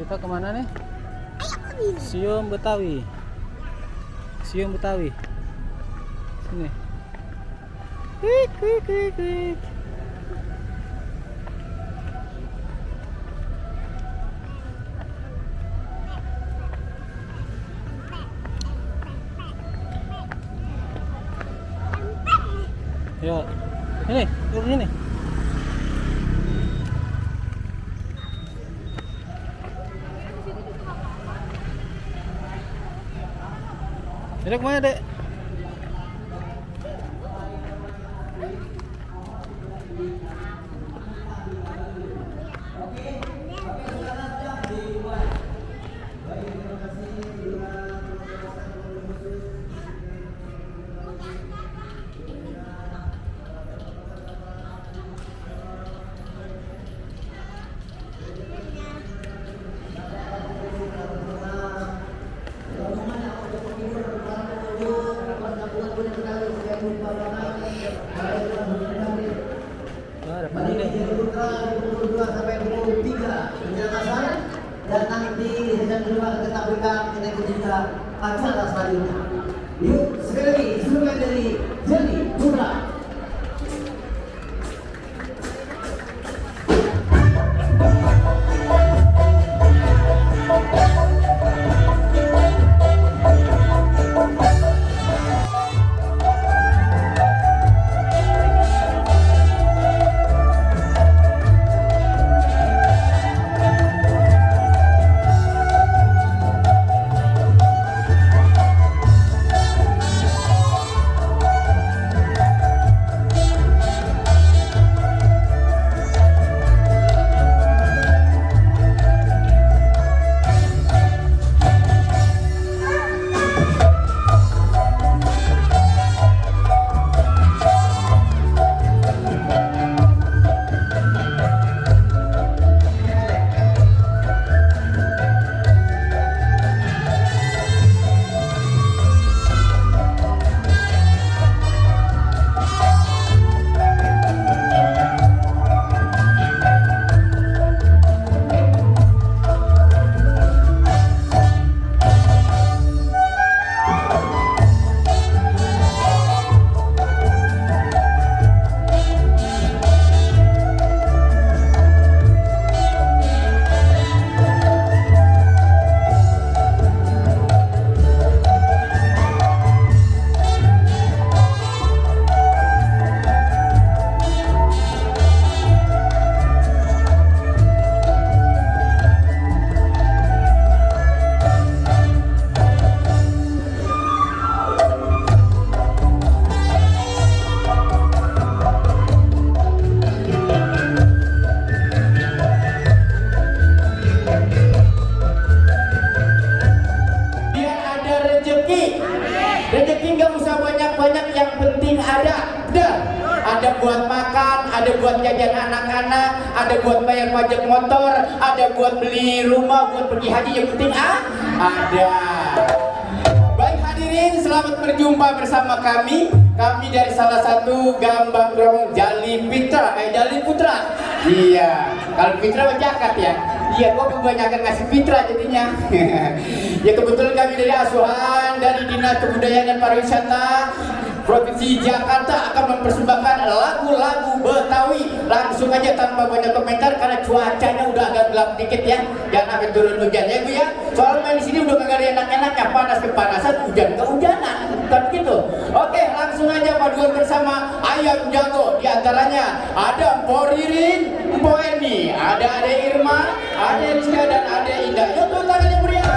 Kita kemana nih? Siom Betawi. Siom Betawi. Sini. Klik klik klik klik. Yuk. Ini, turun sini. Dek mana, Dek? Dan nanti dan kedua kita berikan kita ikuti juga acara selanjutnya. Yuk sekali lagi instrumen dari Jeli Putra. Ada buat makan, ada buat jajan anak-anak, ada buat bayar pajak motor, ada buat beli rumah, buat pergi haji, yang penting ada. Baik hadirin, selamat berjumpa bersama kami. Kami dari salah satu gambang Jali Putra. Iya, kalau Fitra berjakat ya. Iya, kok kebanyakan ngasih Fitra jadinya. Ya kebetulan kami dari asuhan dari Dinas Kebudayaan dan Pariwisata Provinsi Jakarta akan mempersembahkan lagu-lagu Betawi. Langsung aja tanpa banyak komentar karena cuacanya udah agak gelap dikit ya. Jangan akan turun hujan ya Bu ya. Soalnya di sini udah kagak ada enak-enaknya, panas kepanasan, hujan kehujanan. Bukan gitu. Oke, langsung aja paduan bersama Ayam Jago. Di antaranya ada Mpo Ririn, Mpo Eni, ada Ade Irma, Ade Rizka dan Ade Indah. Yuk tepuk tangan yang meriah.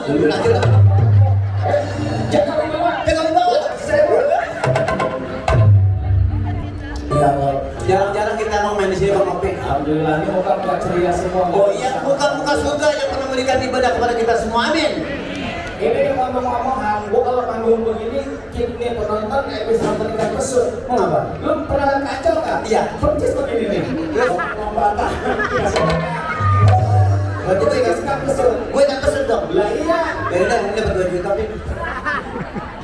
Ulun aja lah. Jangan dibawa. Jangan bawa. Ya Allah. Jarang-jarang kita mau main di sini Bang Opik. Alhamdulillah ini muka ceria semua. Oh iya, muka-muka surga yang pernah memberikan ibadah kepada kita semua. Amin. Ini ngomong-ngomong, Hambo kalau panggung begini, kita penonton episode terikat pesut. Mengapa? Lu pernah kacau kan? Iya. Percis begini nih. Membantah. Berarti gue Terikat kasih pesut. gue tak pesen dong. Lah iya. Jadi dah ini dapat 2 juta Pin.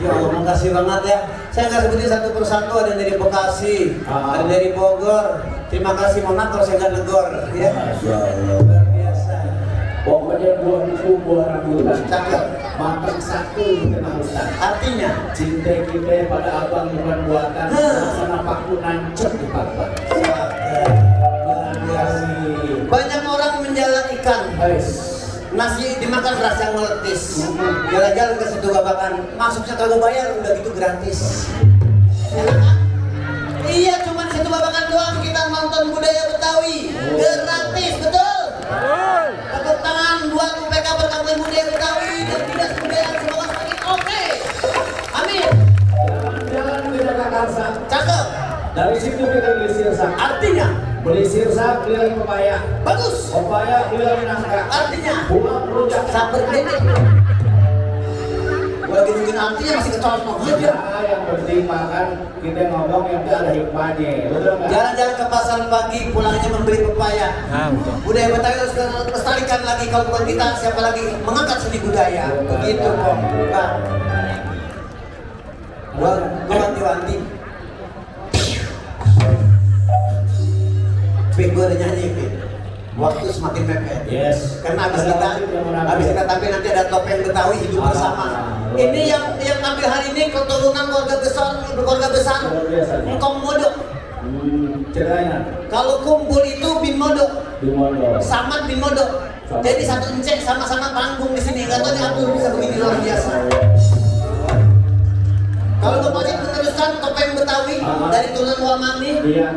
Ya Allah, makasih banget ya. Saya nggak sebutin satu persatu, ada dari Bekasi, ada dari Bogor. Terima kasih, mohon maaf kalau saya nggak negor. Ya. Masya Allah. Luar biasa. Pokoknya buah itu buah rambutan. Cakep. Makan satu kena hutan. Artinya, Cinta kita pada abang bukan buatan. Sana paku nancep di papan. luar biasa. Banyak orang menjalan ikan. Guys. Nasi dimakan rasa ngeletis. Jalan-jalan ke situ babakan, masuknya kagak bayar, udah gitu gratis. Enak kan? Iya, cuma situ babakan doang kita nonton budaya Betawi. Gratis, betul? Tepuk tangan buat UPK berkampung budaya Betawi dan tidak kebudayaan semoga semakin oke. Amin. Jalan-jalan ke Jakarta. Cakep. Dari situ kita beli sirsak. Artinya, Beli sirsak, beli lagi pepaya. bagus. Pepaya, beli lagi nangka. Artinya, Pulang rujak. sabar dede. Gua lagi mungkin artinya masih kecolok aja. Ya, yang penting makan kita ngomong yang ada hikmahnya. Betul nggak? Jalan-jalan ke pasar pagi, pulangnya membeli pepaya. Nah, betul. Budaya Betawi harus lestarikan lagi, kalau bukan kita siapa lagi mengangkat seni budaya. Begitu kok, Pak. Gua wanti-wanti. Pik, gua udah nyanyi, Pik. Waktu semakin mepet. Yes. Karena habis kita tampil nanti ada topeng Betawi hidup bersama. Ini yang tampil hari ini keturunan keluarga besar Luar biasa. Engkong Modok. Ceritanya Kalau kumpul itu bin Modok, di Mondo. Samad bin Modok. Jadi satu encek sama-sama panggung di sini. Gak tahu nih Abdul bisa begini luar biasa. Kalau Bapak Cik meneruskan topeng Betawi dari turunan Wamani, Iya.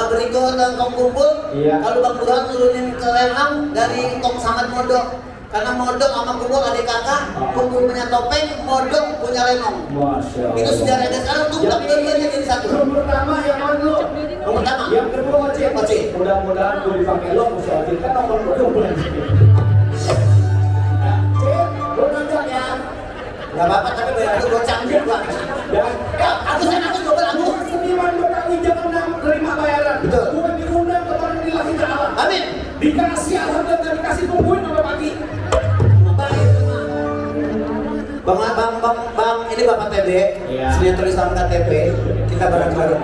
berikut Engkong kumpul. Iya. Kalau Bang Burhan turunin ke Lenang dari Engkong Samad Modok. Karena Modok sama kumpul adik kakak, kumpul punya topeng, Modok punya lenong. Masya Allah. Itu sejarahnya sekarang tumpang dua-duanya jadi satu. Yang pertama yang mana lu? Yang pertama, Yang kedua Ocek. Ocek. Mudah-mudahan gue dipakai lo, Masya Allah. Kan nomor kedua bulan. Cek, lu nonton ya. nggak apa-apa tapi bayar itu gocang juga. Dan Aku double aku. seniman Betawi jangan terima bayaran. Betul. Gue diundang kemarin di Lahi Ta'ala. Amin. Dikasih alhamdulillah, dikasih tungguin sampai pagi. Baik teman. Bang, ini Bapak TB, Iya. senior tulisan KTP, kita bareng-bareng.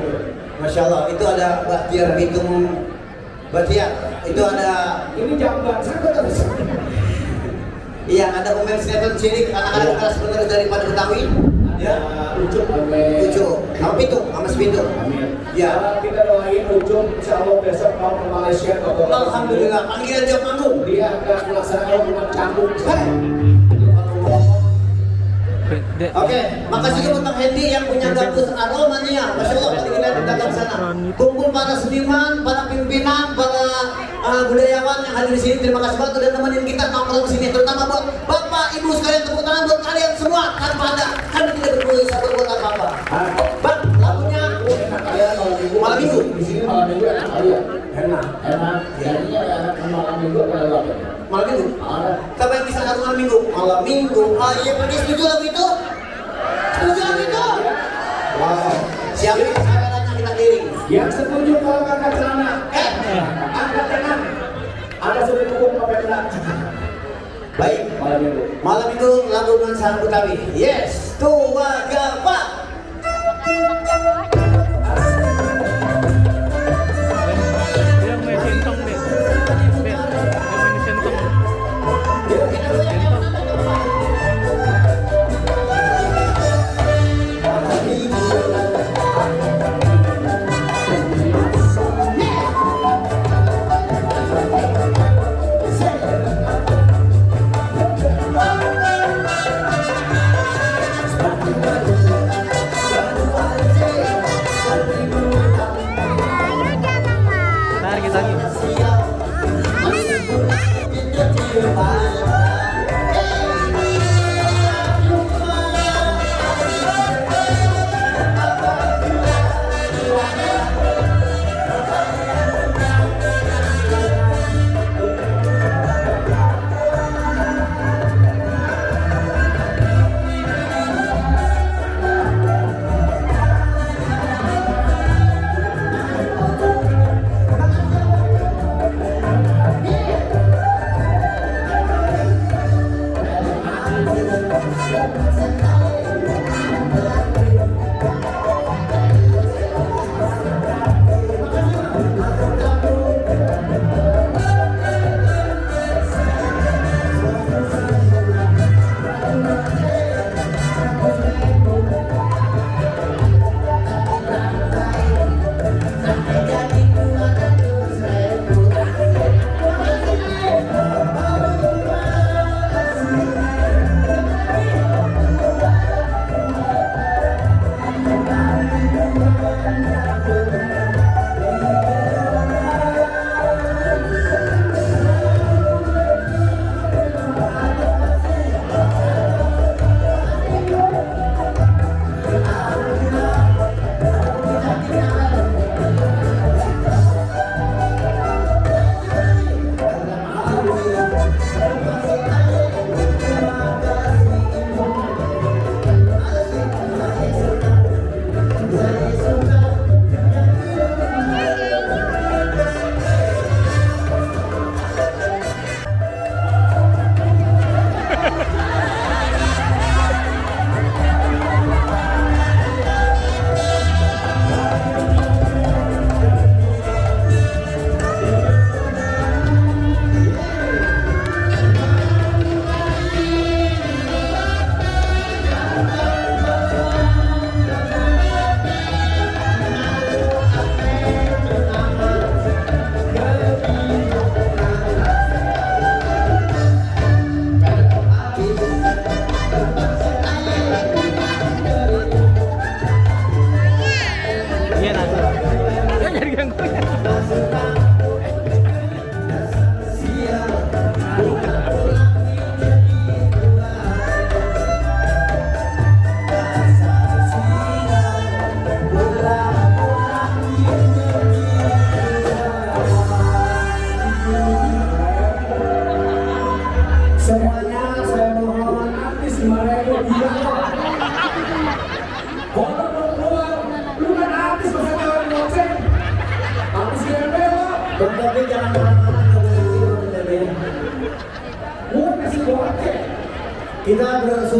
Masya Allah, itu ada Bahtiar Bitung, Bahtiar, itu ada, Ini jam saya terus. iya ada pemain sinetron cilik, anak-anak kelas penerus daripada Betawi, ya, Ucup sampai Ucu, sama Pitung, sama Sepitung. Amin. Ya. Kita doain Ucup insya Allah besok mau ke Malaysia. Alhamdulillah, panggilan jam panggung. Dia akan melaksanakan hubungan canggung. Oke, makasih juga Bang Hendy yang punya gabus aromanya. Masya Allah, tadi kita di belakang sana. Kumpul para seniman, para pimpinan, para budayawan yang hadir di sini. Terima kasih banget udah nemenin kita nongkrong di sini. Terutama buat Bapak, Ibu sekalian, tepuk tangan buat kalian semua. Tanpa ada, kami tidak berdosa berbuat apa-apa. Bang, lagunya malam minggu. Di sini malam minggu enak kali ya. Enak. Enak. Jadinya enak malam minggu pada waktu. Malam minggu. Ada. Siapa yang bisa lagu malam minggu? Malam minggu. Iya, pergi setuju lagu itu? Setuju lagu itu? Wow. Siapa yang kameranya kita kirim? Yang setuju kalau kakak celana. Angkat tangan. Ada sudah hukum Pemda. Baik. Malam minggu. Malam minggu lagu nuansa Betawi. Yes, tua gapa. Yang main sentong deh. Yang main sentong. Yuk kita goyang yang mana coba? Malam minggu. kita bersyukur